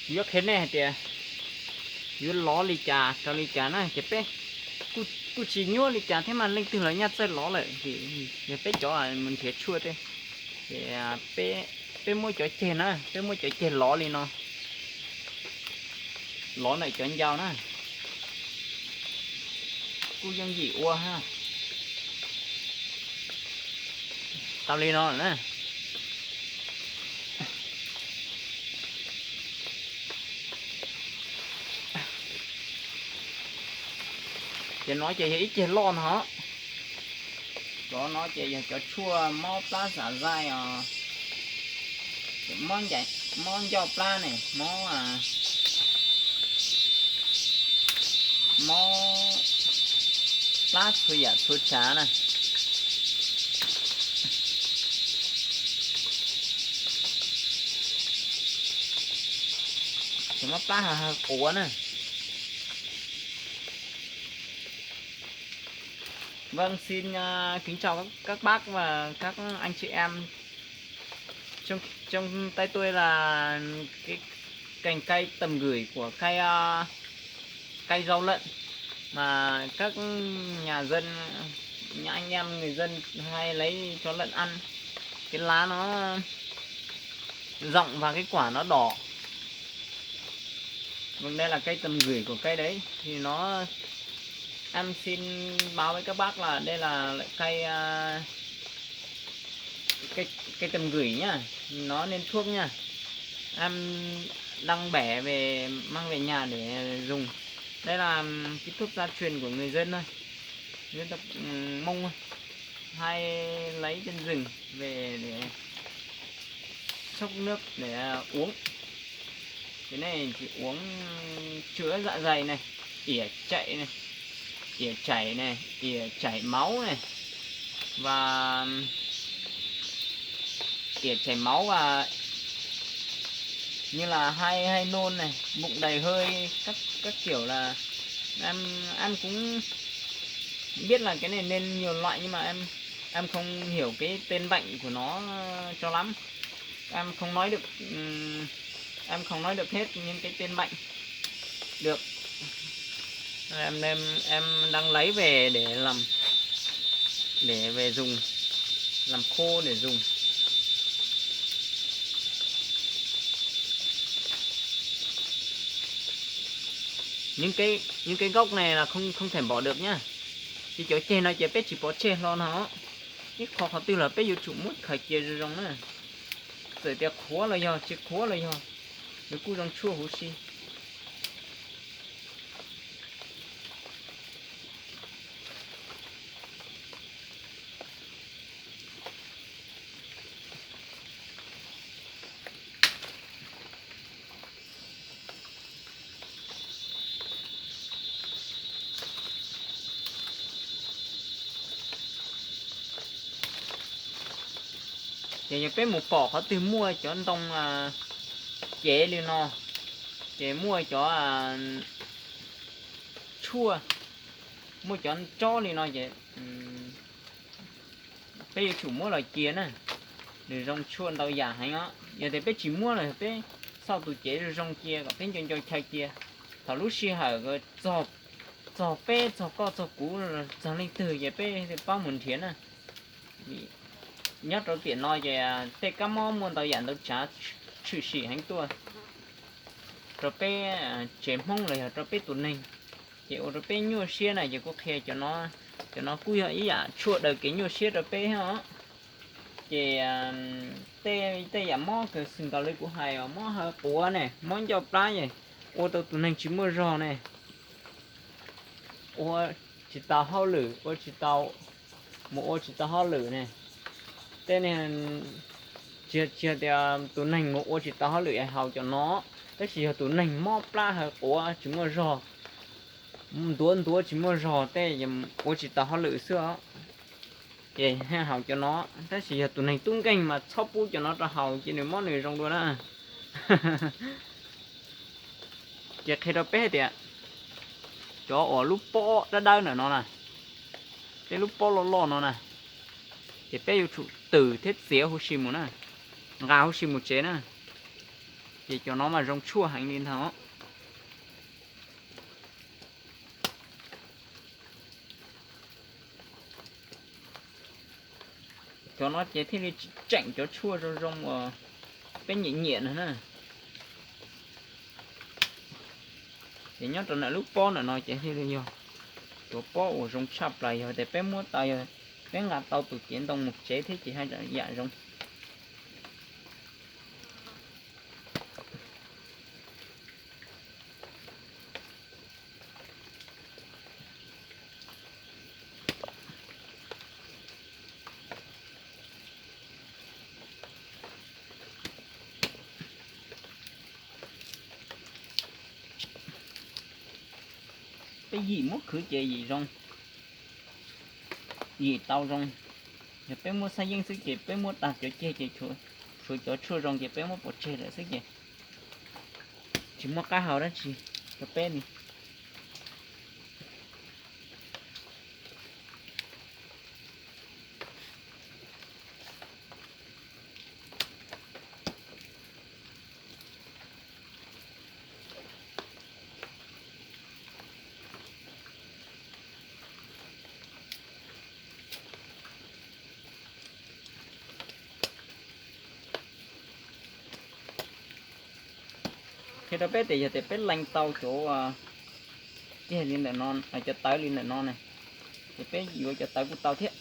Yuav qhia nej hais tias yuav lov li cas rau li cas na, ces peb kuj tsis nyuaj li cas thiab mas leej twg los nyaj txawj lov lawm, ces yog peb cov mus nrhiav tshuaj tej, ces peb muab cov ceg na, peb muab cov ceg lov li no, lov ntawm cov ncau na, kuj yooj yim ua ha. Tau li no na. Ces no ces yog ib ceg loj no. Cov no ces yog cov tshuaj mob plab xav zaij os, mob ncauj plab ne, mob, mob plab txhua yam txhua tsav na. Ces mob plab hawv quav na. Vâng, xin à, kính chào các, các bác và các anh chị em. Trong, trong tay tôi là cái cành cây tầm gửi của cây, à, cây rau lợn mà các nhà dân, nhà anh em người dân hay lấy cho lợn ăn. Cái lá nó rộng và cái quả nó đỏ. Vâng, đây là cây tầm gửi của cây đấy. Thì nó, em xin báo với các bác là đây là loại cây, à, cây, cây tầm gửi nhá. Nó nên thuốc nha. Em đang bẻ về, mang về nhà để dùng. Đây là, ừm, cái thuốc gia truyền của người dân thôi. Dân tộc, ừm, Mông thôi. Hay lấy trên rừng về để xúc nước để, à, uống. Cái này chỉ uống chữa dạ dày này, ỉa chạy này, ỉa chảy này, ỉa chảy máu này. Và ỉa chảy máu và như là hay hay nôn này, bụng đầy hơi, các các kiểu là em em cũng biết là cái này nên nhiều loại nhưng mà em em không hiểu cái tên bệnh của nó cho lắm. Em không nói được, ừm, em không nói được hết những cái tên bệnh. Được. Em, em, em đang lấy về để làm, để về dùng, làm khô để dùng. Những cái, những cái gốc này là không, không thể bỏ được nhá. Ces cov ceg no ces peb tsis pov tseg hlo no. Ib qho qhov twg los peb yuav tsum muab khaws cia zoo zoo na. Txawm tias qhuav los yog tsis qhuav los yog, nws kuj zoo tshuaj huv si. Ces yog peb mus pom qhov twg muaj cov ntoo cev li no, ces muaj cov tshuaj, muaj cov tsob li no ces peb yuav tsum muab los cia na. Nws zoo tshuaj ntau yam heev os. Yog tias peb tsis muab los peb xauj tus cev zoo zoo cia kom peb nco nco chaw cia. Thaum lub sij hawm txog peb, txog koj, txog kuv, txog leej twg ces peb thiaj paub mus nrhiav na. Nyob rau tiam no ces tej kab mob muaj ntau yam ntau tsav tshwm sim heev tuaj rau peb tsev Hmoob los yog rau peb tus neeg, ces ua rau peb nyuaj siab na. Ces kuv qhia cov no, cov no kuj yog ib yam tshuaj daws kev nyuaj siab rau peb os. Ces tej, tej yam mob kawg xws nkaus li kuv hais os, mob hawv quav ne, mob ncauj plab es ua rau tus neeg tsis muaj zog ne, ua tsis tau hauj lwm, ua tsis tau, mus ua tsis tau hauj lwm ne. Tej neeg tsis, tsis tias tus neeg mus ua tsis tau hauj lwm es haus cov no, tab sis yog tus neeg mob plab hawv quav tsis muaj zog, ntuav ntuav tsis muaj zog tej ua tsis tau hauj lwm xwb os. Ces haus cov no, tab sis yog tus neeg tub nkeeg mas txhob pub cov no rau haus ces nws mob nws zoo dua na. Ces qhia rau peb hais tias cov uas lub pob dawb dawb ntawm no na, tej lub pob loj loj no na, ces peb yuav tsum twm thiab txiav huv si mus na, nqa huv si mus tsev na. Ces cov no mas zoo tshuaj heev li ntag. Cov no ces thiaj li tseem cov tshuaj zoo zoo uas peb nyiam nyiam no na. Ces nyob rau ntawm lub pob ntawm no ces thiaj li yog cov pob uas zoo tshaj plaws, yog tias peb muab tau, yog peb nqa tau tus cev ntoo mus tsev thiab ces haj yam zoo. Peb yim muab khwv ces yim zoo, yim tau zoo. Yog peb muab xab yeej xwb ces peb muab tag cov ceg ces tshuav cov tshuaj zoo ces peb muab pov tseg lawm xwb ces tsis muaj qab hau dab tsi rau peb li. Qhia rau peb tias yog tias peb lees tau cov, ceg li ntawm no, cov tawv li ntawm no na, ces peb yuav cov tawv kuj tau thiab.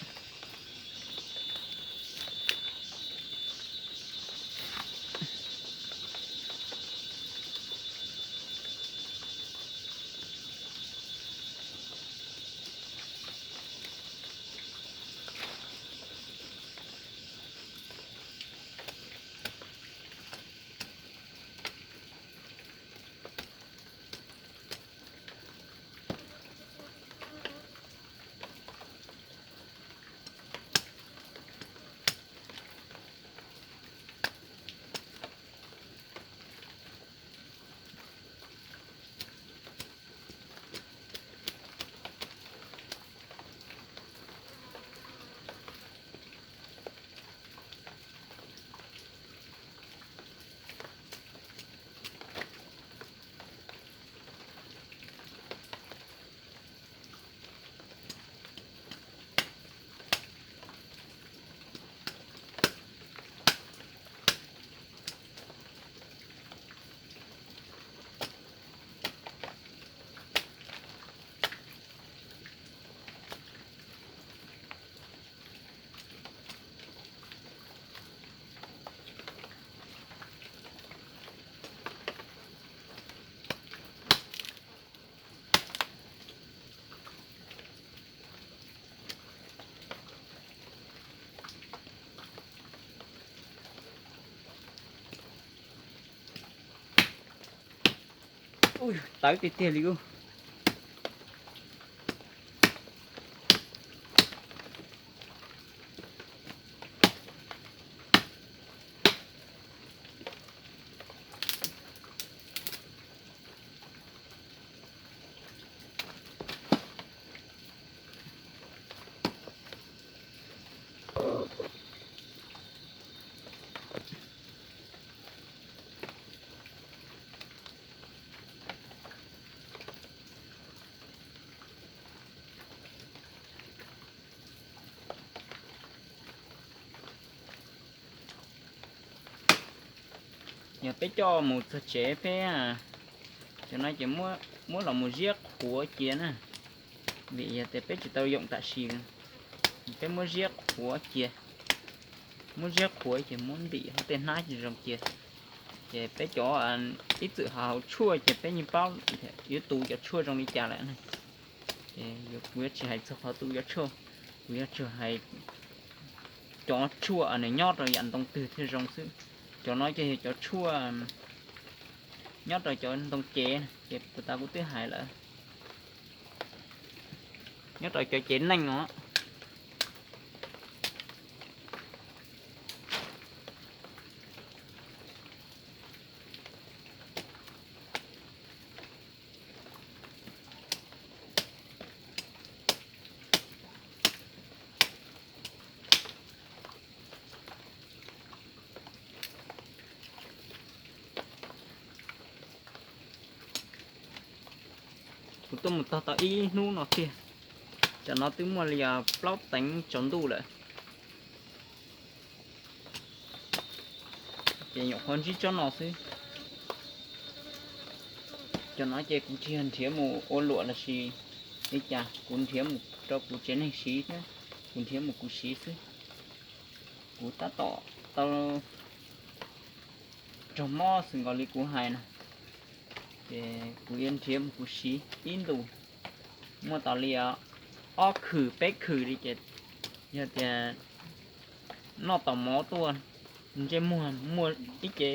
Tawv tiag tiag li ub. Yog peb coj mus txog tsev peb, cov no ces muab los mus ziab qhuav cia na, vim yog tias peb tsis tau yoom tam sim, peb muab ziab qhuav cia, muab ziab qhuav ces muab ntim hauv tej hnab ces zoo cia. Ces peb cov ib txwm haus tshuaj ces peb yeej paub yuav tu cov tshuaj zoo li cas lawm. Ces kuv yuav tsis hais txog qhov tu cov tshuaj, kuv yuav tsuas hais cov tshuaj nws nyob rau yam ntoo twg thiaj zoo xwb. Cov no ces yog cov tshuaj nyob rau cov ntoo cev ces puag ta kuv twb hais lawm, nyob rau cov cev neej no. Tuaj mus tog tau ib hnub no tiag, tam no twb muaj li plaub teev tsaus ntuj lawm. Ces nyuam qhuav ntsib tsob no xwb. Cov no ces kuv tsis yog nrhiav mus ua luam los sis li cas, kuv nrhiav mus rau kuv tsev neeg siv thiab, kuv nrhiav mus kuv siv xwb. Kuv tab tom tau raug mob xwb nkaus li kuv hais na, ces kuv yuav nrhiav mus kuv siv ib ntus, muaj tau li ob khwm peb khwm li ces yog tias noj tau mov tuaj, ntsej muag muaj ib ce,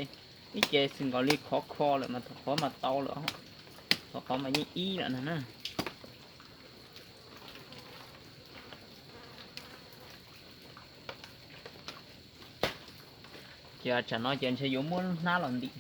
ib ce xwb nkaus li khov kho lawm mas thaum qhov mas tau lawm, thaum qhov mas yeej ib lawm no na. Ces tsam no ces ntshe yuav muab lub hnab los ntim.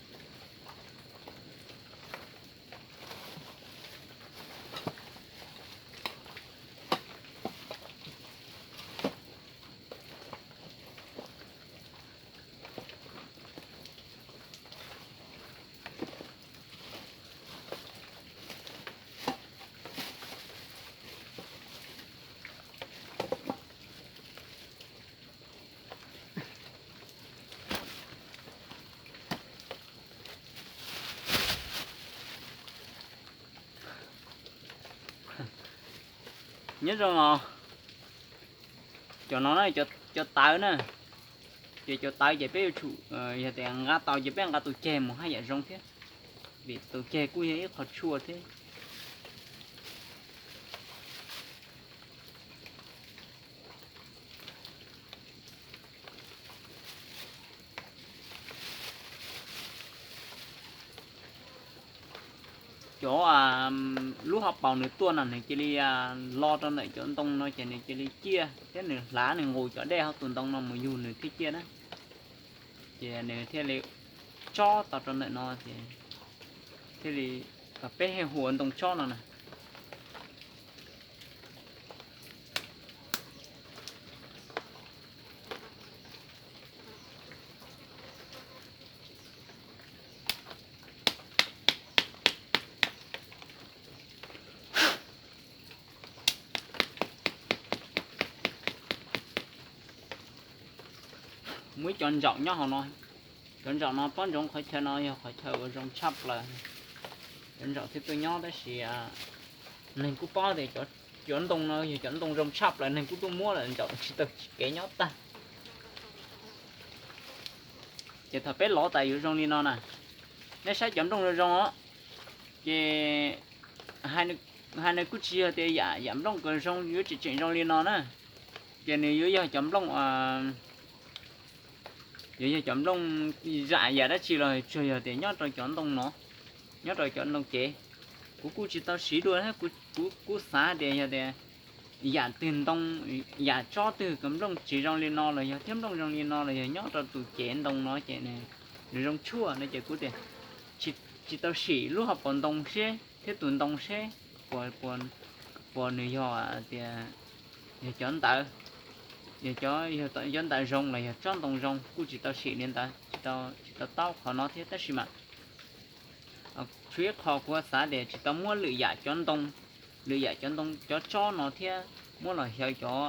Nyob zoo os, cov no na, cov tawv na, ces cov tawv ces peb yuav tsum, yog tias nqa tau ces peb nqa tus ceg mus haj yam zoo thiab, vim tus ceg kuj yog ib qho tshuaj thiab. Cov lub hauv paus nws tuaj no nws cia li lo rau ntawm cov ntoo no ces nws cia li ciaj thiab nws hlav nws nqus cov dej hauv tus ntoo no mus yug nws thiaj ciaj na. Ces nws thiaj li tsob tau rau ntawm no ces thiaj li, peb thiaj hu ua ntoo tsob no na. Muaj ib cov ntsaum nyob hauv no. Cov ntsaum no pob ntsoov qhov chaw no yog qhov chaw uas zoo tshaj plaws. Cov ntsaum thiaj tuaj nyob tab sis neeg kuj paub tias cov ntoo no yog cov ntoo zoo tshaj plaws, neeg kuj tuaj muab lawm, ntsaum tsis tau kev nyob tag. Ces thaum peb lov tas yuav zoo li no na. Nej saib cov nplooj zoo zoo os, ces hais nws kuj tsis yog tias yam, yam nplooj uas zoo yuav tseem tseem zoo li no na. Ces nws yuav yog cov nplooj, yuav yog cov nplooj zam yam dab tsi los tsuas yog tias nyob rau cov ntoo no, nyob rau cov ntoo cev. Kuv kuj tsis tau siv dua, kuv kuj xav tias yog tias yam twg ntoo, yam tsob twg nplooj tsis zoo li no los yog thiab nplooj zoo li no los yog nyob rau tus cev ntoo no ces nws zoo tshuaj no ces kuv tias tsis tau sim lub hauv paus ntoo seb thiab tus ntoo seb puas nws yog tias yog cov ntawd, yog cov ntawd zoo los yog tsob ntoo zoo, kuj tsis tau sim li ntawd, tsis tau taub qhov no thiab tab sis mas tshuav ib qho kuv xav tias tsis tau muab lwm yam cov ntoo, lwm yam cov ntoo cov tsob no thiab muab los xyaw cov,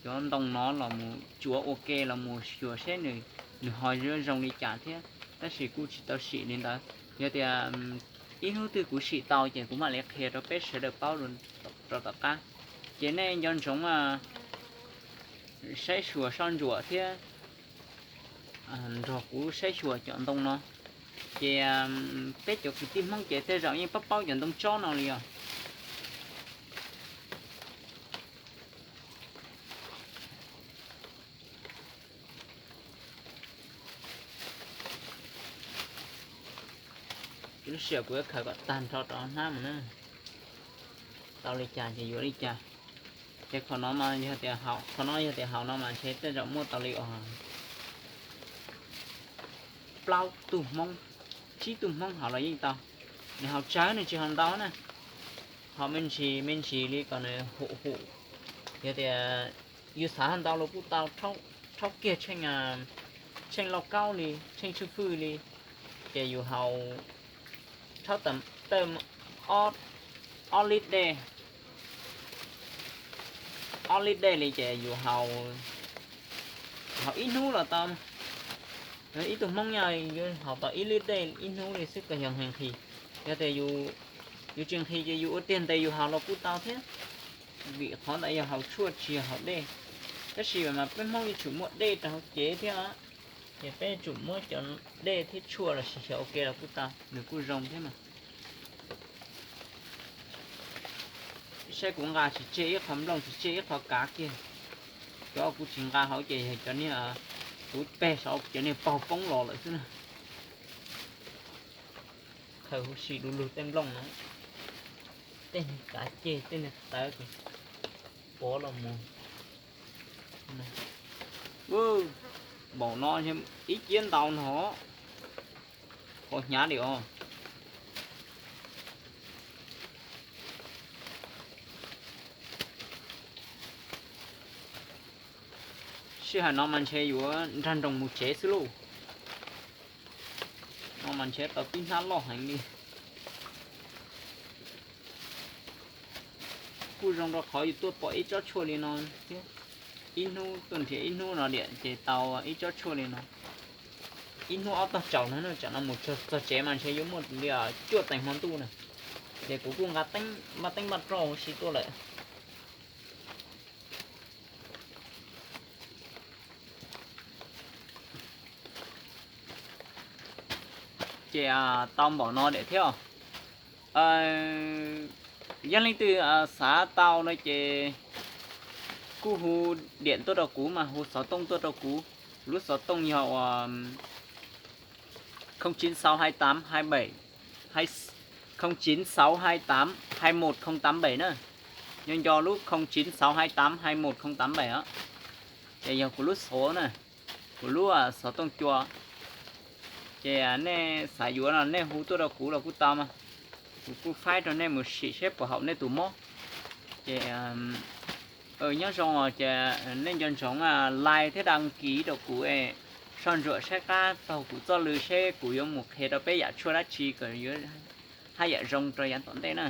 cov ntoo no los mus tsuav ua ke los mus xyuas seb nws ho zoo li cas thiab, tab sis kuj tsis tau sim li ntawd. Yog tias ib hnub twg kuv sim tau ces kuv mam li qhia rau peb sawv daws paub rau tom qab. Ces nej nco ntsoov saib xyuas soj ntsuam thiab nrog kuv saib xyuas cov ntoo no. Ces peb cov kwv tij Hmoob ces tej zaum yeej paub paub cov ntoo tsob no li os. Lub sij hawm kuv yuav khaws kom tag nrho rau hnab mus na, tau li cas ces yuav li cas. Ces qhov no mas yog tias haus, qhov no yog tias haus no mas ntshe tej zaum muaj tau li os plaub tug Hmoob, tsib tug Hmoob haus los yeej tau. Nws haus tsawg nws tsis haus ntau na, haus me ntsis me ntsis li kom nws hum hum. Yog tias yus xav haus ntau los kuj tau, rhaub kiag tsheej lauj kaub li, tsheej tswj fwj li, ces yus haus rhaub tawm ob, ob lib dej, ob lib dej li ces yus haus, haus ib hnub los tau. Ib tug Hmoob nyob yuav haus tau ib lib dej ib hnub li xwb kom yog nqhis. Yog tias yus tsis nqhis ces yus ua tiag ntes yus haus los kuj tau thiab, vim qhov ntawd yog haus tshuaj tsis yog haus dej. Tab sis mas peb Hmoob yuav tsum muaj dej rau hauv cev thiab, ces peb yuav tsum muab cov dej thiab tshuaj los sis xyaw ua ke los kuj tau, nws kuj zoo thiab mas. Saib kuv nqa tsis tseg ib qho nplooj tsis tseg ib qho kav kiag. Cov kuv tsis nqa hauv ces yog cov niag, kuv peg saum cov niag paug poob los lawm xwb na. Khaws huv si du lug tej nplooj no, tej niag kav ceg tej niag tawv ces pov los mus. Npaum no ib ciab ntau no, qhov hnyav li os. Sij hawm no mas ntshe yuav nrag nroos mus tsev xwb lauj. No mas ntshe tau tib hnab loj heev li. Kuj zoo rau qhov yus tuaj pom ib tsob tshuaj li no thiab. Ib hnub tuaj nrhiav ib hnub no diam ces tau ib tsob tshuaj li no. Ib hnub ob tog tsaus no, tsam no mus txog tsev mas ntshe yuav muaj li cuaj teev hmo ntuj na. Ces kuv kuj nqa teeb npaj teeb npaj roj huv si tuaj lawm. Ces tau npaum no diam thiab. Yog leej twg xav tau no ces kuj hu diam tuaj rau kuv mas hu xov tooj tuaj rau kuv. Kuv lub xov tooj yog uas không chín sáu hai tám hai bảy, không chín sáu hai tám hai một không tám bảy, na. Nco nco lub không chín sáu hai tám hai một không tám bảy os. Ces yog kuv lub xov na, kuv lub xov tooj cua. Ces nej xav yuav no nej hu tuaj rau kuv los kuj tau mas. Kuv kuj faib rau nej mus sim seb puas haum nej tus mob. Ces nyob zoo os, ces nej nco ntsoov like thiab đăng ký rau kuv, soj ntsuam saib qab taug kuv txoj lw seb kuv yuav mus qhia rau peb yam tshuaj dab tsi kom yuav haj yam zoo rau yav tom ntej na.